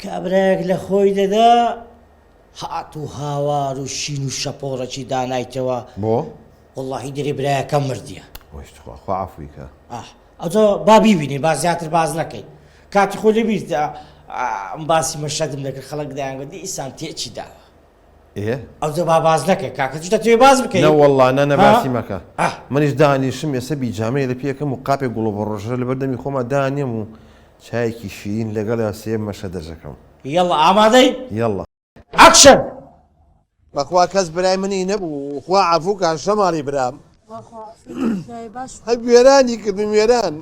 کابرایەک لە خۆی دەدا هات و هاوار و شین و شەپۆڕەکی دانایتەوە. بۆ؟ وەڵاهی دەرێ برایەکەم مردیە. وەی تخوا خوا عەفوی کە. ئاه ئەوجا با بیبینین با زیاتر باس نەکەین. کاتی خۆی لەبیرتە ئەم باسی مەشهەدم دەکرد خەڵک دەیانگوت دیسان تێکی داوە. ئێ؟ ئەوجا با باس نەکەین کاکە چ دەتەوێ باس بکەی؟ نە وەڵا نە نە ها؟ باسی مەکە. ئاه. منیش دانیشم ئێستا بیجامەیە لە پێکەم و قاپێک گوڵۆبەڕۆژە لەبەر دەمی خۆما دانێم و چایەکی شیرین لەگەڵیا سێ مەشە دەرەکەم. یەڵا ئامادەی؟ یەڵا. ئەکشن! بەخوا کەس برای منی نەبوو خوا عەفوو کا شەماڵی برام هەر وێرانی کردم وێران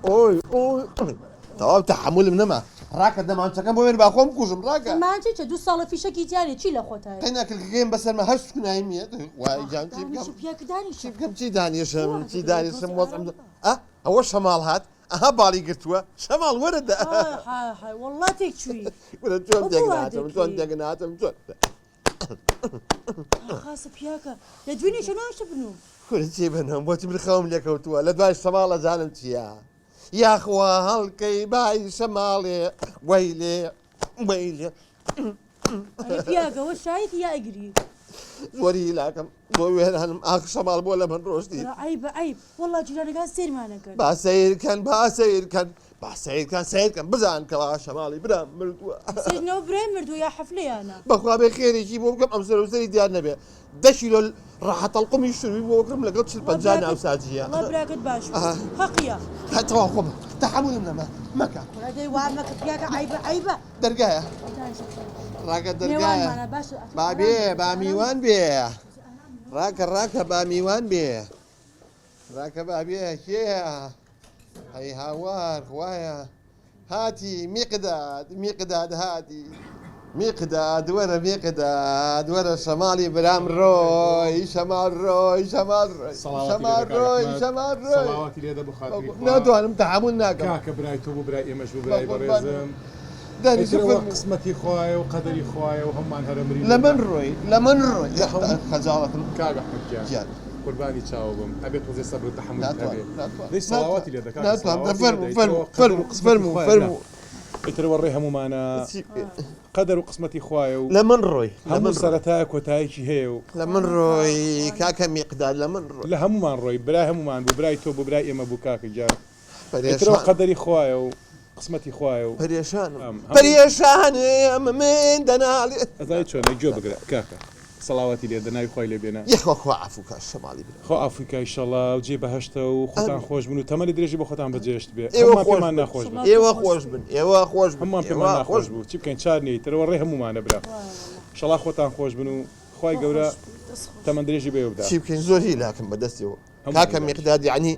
ئۆی ئۆی تەواو تەحەمولم نەما ڕاکە دەمانچەکەم بۆ بێن با خۆم بکوژم ڕاکە دەمانچەی چە دوو ساڵە فیشەکی تیانێ چی لە خۆتایە قەینا کلکەکەیم بەسەرمە هەر سوکناییم نییە وای گیان چی بکەم دانیشە پیاکە دانیشە چی بکەم چی دانیشم چی دانیشم وەزعم ئە ئەوە شەماڵ هات ئەها باڵی گرتووە شەماڵ وەرە دە های های های وەڵڵا تێک چووی وەرە چۆن ئەو تێک بۆ وا ناتم چۆن دەکەی تێک ناتم چۆن خاسە پیاکە لە دوێنێ شەو ناشتە بنووم کورە چی بنوم بۆچی من خەوم لێ کەوتووە لە دوای شەماڵ ئەزانم چییە یاخوا هەڵکەی بای شەماڵێ وەیلێ وەیلێ ئەرێ پیاگە وە شایەتی یا ئەگری زۆری هیلاکم بۆ وێرانم ئاخ شەماڵ بۆ لە من ڕۆشتی کورە عەیبە عەیب وەڵا جیرانەکان سەیرمان ئەکەن. با سەیرکەن با سەیرکەن با سەیرکەن سەیرکەن بزان کەوا شەماڵی برام مردووە. سەیرنەوە برای مردووە یا حەفلەیانە. بەخوا بێ خێرێکی بۆ بکەم ئەم سەر و سەری دیار نەبێ دە کیلۆ ڕەحەتەڵقومی شروی بۆ بکڕم لەگەڵ 40 وەڵا 50 براکەت ناوساجیە. وەڵا براکەت باش بوو هەقیە. هە تەواو خۆم تەحەمولم نەما مەکە. کورە دەی وا مەکە پیاکە عەیبە عەیبە. دەرگایە دانیشە پیاکە. ڕاکە دەرگایە مێوانمانە باشە ئەتوو با ئارام بێ بە با ئارام بە. میوان بێ ڕاکە ڕاکە با میوان بێ. ڕاکە با بێ کێیە هەی هاوار خوایە هاتی میقداد میقداد هاتی میقداد وەرە میقداد وەرە شەماڵی برام ڕۆی شەماڵ ڕۆی شەماڵ ڕۆی سەڵاواتی لێ شەماڵ دە کاک ڕۆی ئەحمەد شەماڵ ڕۆی سەڵاواتی لێ دە بۆ خاتری خوا ناتوانم تەحەمول ناکەم کاکە برای تۆ بوو برای ئێمەش بوو بە برای قوربان بەڕێزم دانیشە ئیتر ئەوە فەرموو قسمەتی خوایە و قەدەری خوایە و هەموومان هەر ئەمرین لە و من ڕۆی لە من ڕۆی لە هەموو خەجاڵەتم کاک ئەحمەد گیان گیان قوربانی چاوە بم ئەبێ تۆزێ سەبر و تەحەمولت ناتوانم هەبێ ناتوانم دەی سەڵاواتی ناتوانم لێ دە کاکە ناتوانم دە سەڵاواتی لێ دە فەرموو ئیتر فەرموو ئەوە قەدەر و فەرموو قسمەتی فەرموو خوایە برا فەرموو ئیتر ئەوە ڕێ هەموومانە چی قەدەر و قسمەتی خوایە و لە من ڕۆی لە هەموو من ڕۆی سەرەتایە کۆتایەکی هەیە و لە من ڕۆی کاکە میقداد لە من ڕۆی لە هەموومان ڕۆی برای هەموومان بوو برای تۆ بوو برای ئێمە بوو کاکە گیان ئیتر ئەوە پەرێشانم قەدەری خوایە و قسمەتی خوایە و پەرێشانم ئەم هەموو پەرێشانم من دەناڵێ ئەزانی چۆنە گوێ بگرە کاکە سەڵاواتی لێ دە ناوی خوای لێ بێنە. یەخوا خوا عەفو کا شەماڵی برام. خوا عەفوی کا ئیشەڵا و جێی بەهەشتە و خۆتان ئامین. خۆش بن و تەمەنی درێژی بۆ خۆتان بەجێشت بێ ئێوە هەموومان خۆش پێمان بن ناخۆش بوو. ئێوە خۆش بن ئێوە خۆش بن هەموومان ئێوە پێمان خۆش ناخۆش بن. بوو چی بکەین چار نیە ئیتر ئەوە ڕێی هەموومانە برا ئیشەڵا خۆتان خۆش بن و خوای گەورە تەمەن درێژی بەێوە بدا. چی بکەین زۆر هیلاکم بەدەستیەوە. هەموو کاکە هیلاکی. میقداد یەعنی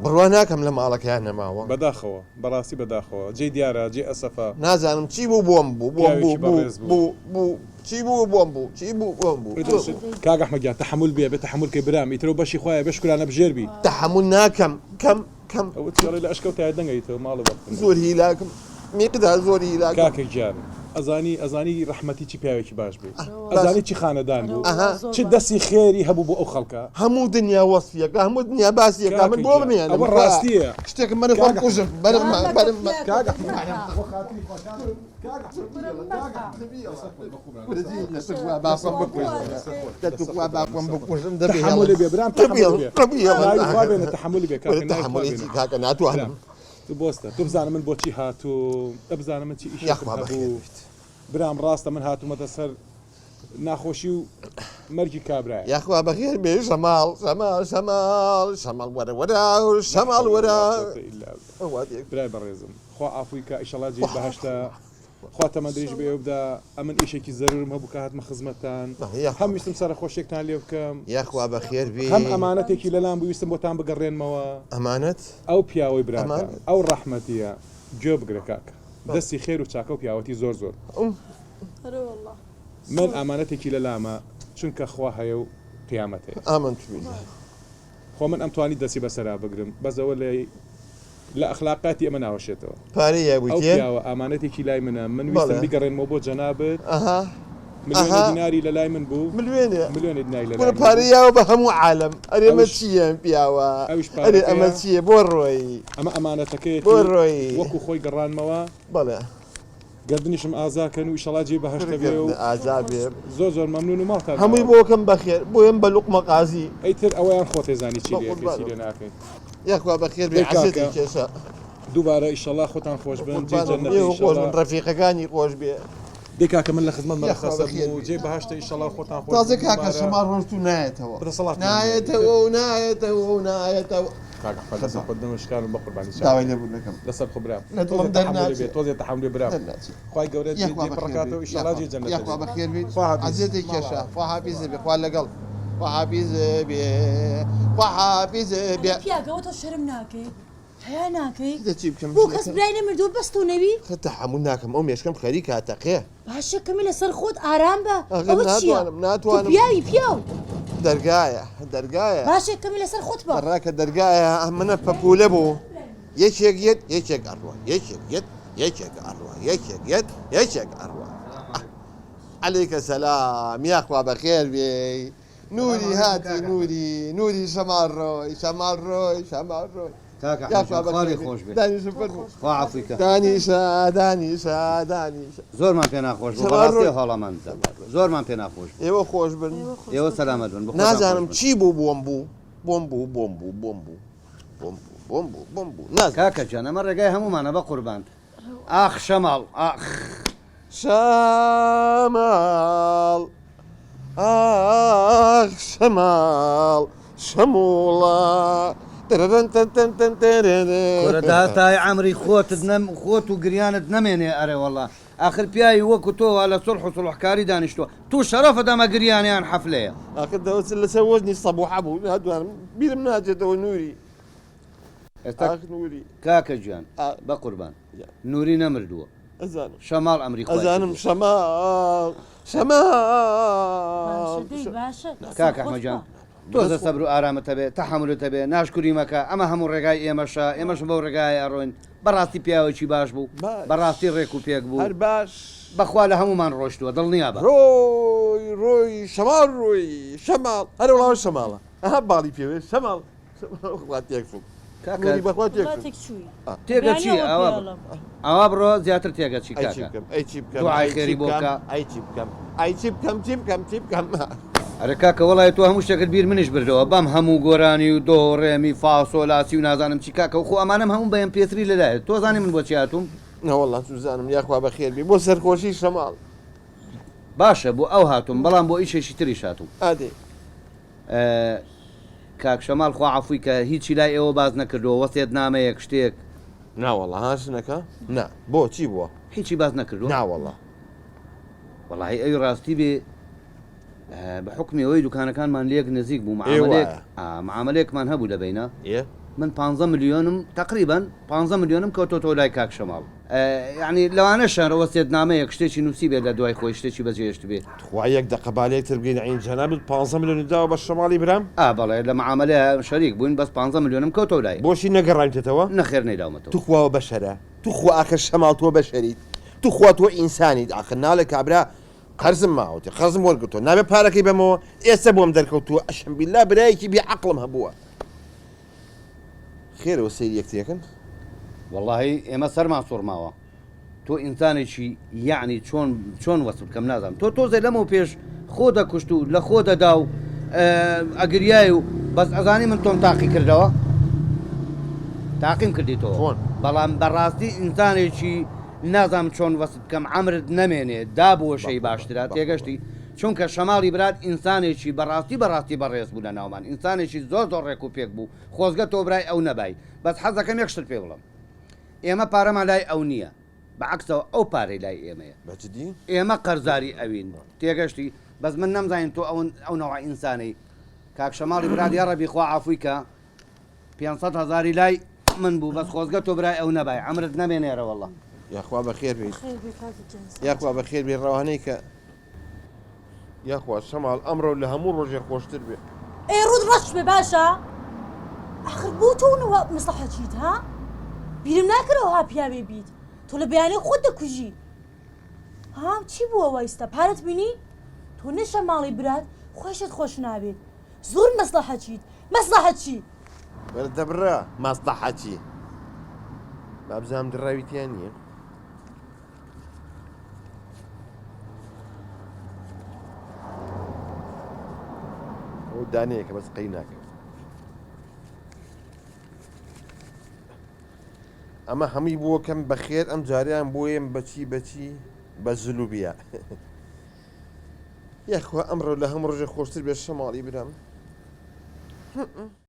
بڕوا ناکەم لە ماڵەکەیان نەماوە. بەداخەوە بەڕاستی بەداخەوە جێی دیارە جێی ئەسەفە. نازانم چی بوو بۆم بوو بۆم بوو پیاوێکی بوو بەڕێز بوو. بوو بوو چی بوو بۆم بوو چی بوو بۆم بوو بۆم بوو. کاک ئەحمەد گیان تەحەمول بێ بێ تەحەمول کەی برام ئیتر ئەو بەشی خوایە بێ شکرانە بژێر بی. تەحەمول ناکەم کەم کەم. ئەوە چی ئەڵێی لە ئەشکەوتایە دەنگ ئەیتەوە ماڵە بەختم. زۆر هیلاکم میقداد زۆر هیلاکم. کاکە گیان ئەزانی ئەزانی ڕەحمەتی چ پیاوێکی باش بوو ئەزانی چ خانەدان بوو چ دەستی خێری هەبوو بۆ ئەو خەڵکە. هەموو دنیا وەسفیەکە هەموو دنیا باسیەکە من بۆ بمێنم ئەوە ڕاستیە شتێکم مەرە خۆم کوژم بەرم بەرم تحملی بێ برام تحملی بێ کاکە ناتوانم تو بۆستە تو بزانە من بۆچی هاتووم ئەبزانە من چی ئیشێکم هەبوو برام ڕاستە من هاتوومەتە سەر ناخۆشی و مەرگی کابرایە. یاخوا بەخێر بێی شەماڵ شەماڵ شەماڵ شەماڵ وەرە وەرە شەماڵ وەرە. برای بەڕێزم خوا عافوی کا ئیشەڵا جێی بەهەشتە خوا تەمەن درێژ بە ئێوە بدا ئەمن ئیشێکی زەرورم هەبوو کە هاتمە خزمەتتان هەم ویستم سەرەخۆشیەکتان لێ بکەم یاخوا بەخێر بێی هەم ئەمانەتێکی لەلام بوو ویستم بۆتان بگەڕێنمەوە ئەمانەت؟ ئەو پیاوەی براتان ئەو ڕەحمەتیە گوێ بگرە کاکە دەستی خێر و چاکە و پیاوەتی زۆر زۆر بوو. من ئامانەتێکی لەلامە چونکە خوا هەیە و قیامەت هەیە. آمنت باللە. خۆ من ئەمتوانی دەستی بەسەرا بگرم بەس ئەوە لە لە ئەخلاقاتی ئەمە ناوەشێتەوە. پارەی ئەو یابویتێ؟ پیاوە ئامانەتێکی لای منە من ویستم بەڵێ. بیگەڕێنمەوە بۆ جەنابت ئەها ملیۆنێ ئەها. دیناری لەلای من بوو ملیۆنێ؟ ملیۆنێ دیناری لەلای کورە من پارەی بوو. یاوە بە هەموو عالەم ئەرێ ئەمە ئەویش چییە ئەم پیاوە ئەویش ئەرێ ئەمە پارەکەیە چییە بۆ ڕۆی ئەمە بۆ ئەمانەتەکەیەتی ڕۆی وەکو خۆی گەڕانمەوە. بەڵێ. گەردنیشم ئازا کەن و ئیشەڵا جێی بەهەشتە بێ و ئازا بێ. زۆر زۆر مەمنون و ماڵتان هەمووی ئاوا بۆ کەم بەخێر بۆیەم بە لوقمە قازی. ئیتر ئەوەیان خۆت ئەزانی چی بە لێ ئەکەی چی قوربانم. لێ ناکەی. یاخوا بەخێر بێ دەی عەزێتی کاکە کێشا. دووبارە ئیشەڵا خۆتان خۆش بن جێی بەقوربانم جەنەتە ئێوە خۆش ئیشەڵا. بن ڕەفیقەکانی خۆش بێ. دەی کاکە من لە خزمەت یاخوا مەرەخەسە بەخێر بم و بێی. جێی بەهەشتە ئیشەڵا و خۆتان خۆش تازە بن کاکە دووبارە شەماڵ ڕۆشت و نایەتەوە. بەدەسەڵاتمان نییە ئیتر. نایەتەوە و نایەتەوە و نایەتەوە. کاک ئەحمەد لەسەر خۆت دەمشکانم بەقوربانی چاوت. داوای لێبوردن دەکەم. لەسەر خۆ برام. لە دڵم تۆزێ تەحەمولی دەرناچێ. بێ تۆزێ تەحەمولی برام. دەرناچێ. خوای گەورە جێ یاخوا جێ بەخێر پڕکاتەوە بێیت. ئیشەڵا یاخوا جێ جەنەتە یاخوا بێ. بەخێر بێیت. خوا حافیز. عەزێتێک کێشا. ماڵئاوا. خوا حافیز بێ. خوا لەگەڵ. خوا حافیز بێ. خوا حافیز بێ. ئەرێ پیاگە ئەوە تۆ شەرم ناکەی؟ حەیا ناکەی؟ دە چی بکەم بۆ کەس ژنەکەم؟ برای نەمردووە بەس تۆ نەبی؟ خە تەحەمول ناکەم ئەو مێشکەم خەریکە ئەتەقێ. باشە کەمێ لەسەر خۆت ئارام بە ئاخر ئەوە چییە؟ ناتوانم تۆ ناتوانم. پیاوی پیاو. دەرگایە دەرگایە. باشە کەمێ لەسەر خۆت بە. ڕاکە دەرگایە ئەمنە پەپوولە بوو یەکێک یەت یەکێک ئەڕوا یەکێک یەت یەکێک ئەڕوا یەکێک یەت یەکێک ئەڕوا. عەلەیکە سەلام یاخوا بەخێر بێی. سلام نوری علیکم هاتی کاک ئەحمەد. نوری نوری شەماڵ ڕۆی شەماڵ ڕۆی شەماڵ ڕۆی کاک ئەحمەد یاخوا جان خوا بەخێر لێ بێی خۆش بێ. دانیشە فەرموو خوا عەفوی کە. دانیشە دانیشە دانیشە زۆرمان پێ ناخۆش بوو شەماڵ بەڕاستی ڕۆی هەواڵەمان دا زۆرمان پێ ناخۆش بوو. ئێوە خۆش بن. ئێوە سەلامەت بن بە خۆتان خۆش نازانم بن. چی بوو بۆم بوو بۆم بوو بۆم بوو بۆم بوو بۆم بوو بۆم بوو بۆم بوو نازانم کاکە گیان ئەمە ڕێگای هەموومانە بەقوربانت ئاخ شەماڵ ئاخ. شەماڵ ئاخ شەماڵ شەموڵە تەرەرەن تەن تەن تەن تەرەرە. کورە داتای عەمری خۆتت نەم خۆت و گریانت نەمێنێ ئەرێ وەڵا ئاخر پیاوی وەکو تۆ وا لە سوڵح و سوڵحکاری دانیشتوە تو شەرەفت ئەمە گریانە یان حەفلەیە. ئاخر دەوە چ لەسەر وەزنی سەبوحە بوو ناتوانم بیرم ناچێتەوە نوری. ئێستا ئاخ نوری. کاکە گیان ئا. بەقوربان گیان. نوری نەمردووە. ئەزانم. شەماڵ ئەمری خوای ئەزانم کردووە. شەماڵ شەماڵ باشە دەی باشە لەسەر کاک خۆت ئەحمەد بە. گیان تۆزە سەبر و ئارامت هەبێ تەحەمولت هەبێ ناشکوری مەکە ئەمە هەموو ڕێگای ئێمەشە ئێمەش بەو ڕێگایە ئەڕۆین بەڕاستی پیاوێکی باش بوو باش. بەڕاستی ڕێک و پێک بوو هەر باش. بەخوا لە هەموومان ڕۆشتووە دڵنیا بە. ڕۆی ڕۆی شەماڵ ڕۆی شەماڵ ئەرێ وەڵا ئەوە شەماڵە ئەها باڵی پێوەیە شەماڵ. بەخوا تێکچووم. کاکە نوری بەخوا وەڵا تێکچووم. تێکچووی. تێگەچی بەیانی ئەوە ئاوا پێڵم. ئاوا بڕۆ زیاتر تێگەچی ئەی چی کاکە بکەم ئەی چی بکەم دوعای ئەی چی خێری بۆ بکەم بکە. ئەی چی بکەم ئەی چی بکەم چی بکەم چی بکەم. ئەرێ کاکە وەڵای تۆ هەموو شتێکت بیر منیش بردەوە بەم هەموو گۆرانی و دۆ ڕێمی فاسۆ لاسی و نازانم چی کاکە خۆ ئەمانەم هەموو بە MP3 لەلایە تۆ زانی من بۆچی هاتووم؟ نەوەڵا چوزانم یاخوا بەخێر بی بۆ سەرخۆشی شەماڵ. باشە بۆ ئەو هاتووم بەڵام بۆ ئیشێکی تریش هاتووم. ئادەی. کاک شەماڵ خوا عەفوی کە هیچی لای ئێوە باس نەکردووە وەسێت نامەیەک شتێک. ناوەڵا ها ژنەکە نا بۆ چی بووە؟ هیچی باس نەکردووە؟ ناوەڵا. وەڵاهی ئەوی ڕاستی بێ بە حوکمی ئەوەی دوکانەکانمان لێک نزیک بوو معامەلەیەک معامەلەیەکمان هەبوو لە بەینا من پانزە ملیۆنم تەقریبەن پانزە ملیۆنم کەوتۆتەوە لای کاک شەماڵ. یەعنی لەوانەشە وەسێتنامەیەک شتێکی نووسیبێت لە دوای خۆی شتێکی بەجێهێشتبێ. تخوا یەک دەقە با لێکتر بگەین عەین جەنابت پانزە ملیۆنت داوە بە شەماڵی برام؟ ئا بەڵێ لە معامەلەیا شەریک بووین بەس پانزە ملیۆنم کەوتەوە لای. بۆچی نەگەڕاویتەتەوە؟ نەخێر نەیداومەتەوە. توخوا بەشەرە توخوا ئاخر شەماڵ تۆ بەشەریت توخوا تۆ ئینسانیت ئاخر ناڵێ کابرا قەرزم ماوەتێ قەرزم وەرگرتووە نابێ پارەکەی بەمەوە ئێستا بۆم دەرکەوتووە ئەشەمبیلا برایەکی بێ عەقڵم هەبووە. خێرەوە سەیری یەکتری ئەکەن. وەڵاهی ئێمە سەرمان سوڕماوە تۆ ئینسانێکی یەعنی چۆن چۆن وەسف بکەم نازانم تۆ تۆزێ لەمەو پێش خۆ دەکوشت و لە خۆ دەدا و ئەگریای و بەس ئەزانی من تۆم تاقی کردەوە تاقیم کردیتەوە چۆن؟ بەڵام بەڕاستی ئینسانێکی نازانم چۆن وەسف بکەم عەمرت نەمێنێ دابوەشەی باشترە تێگەشتی چونکە شەماڵی برات ئینسانێکی بەڕاستی بەڕاستی بەڕێز بوو لە ناومان ئینسانێکی زۆر زۆر ڕێک و پێک بوو خۆزگە تۆ برای ئەو نەبای بەس حەزەکەم یەک شتت پێ بڵێم ئێمە پارەمان لای ئەو نییە بە عەکسەوە ئەو پارەی لای ئێمەیە بە جدی؟ ئێمە قەرزاری ئەوین تێگەشتی بەس من نەمزانی تۆ ئەو ئەو نەوعە ئینسانەی کاک شەماڵی برات یاڕەبی خوا عەفوی کە 500 هەزاری لای من بوو بەس خۆزگە تۆ برای ئەو نەبای عەمرت نەمێنێ ئەرەوەڵا. یاخوا بەخێر بێیت. بەخێر بێی کاکە گیان. یاخوا بەخێر بێی ڕەوانەی کە. یاخوا شەماڵ ئەمڕۆ لە هەموو ڕۆژێ خۆشتر بێ. ئەی ڕووت ڕەش بێ باشە ئاخر بۆ تۆ نەوە مەسڵەحەچیت ها بیرم ناکرد ئەوها پیاوێ بیت تۆ لە بەیانی خۆت دەکوژی ها چی بووە وایستا پارەت بینی تۆ نەشە ماڵی برات خۆشت خۆش ناوێت زۆر مەسڵەحەچیت مەسڵەحەچی. وەرە دەبڕە مەسڵەحەچی با بزانم دڕاوی تیا نییە. ئەوە دانەیەکە بەس قەی ناکەوێت. ئەمە هەمووی بۆ کەم بەخێر ئەم جاریان بۆیەم بەچی بەچی بە زلوبیا یاخوا ئەمڕۆ لە هەموو ڕۆژێ خۆشتر بێ شەماڵی برام.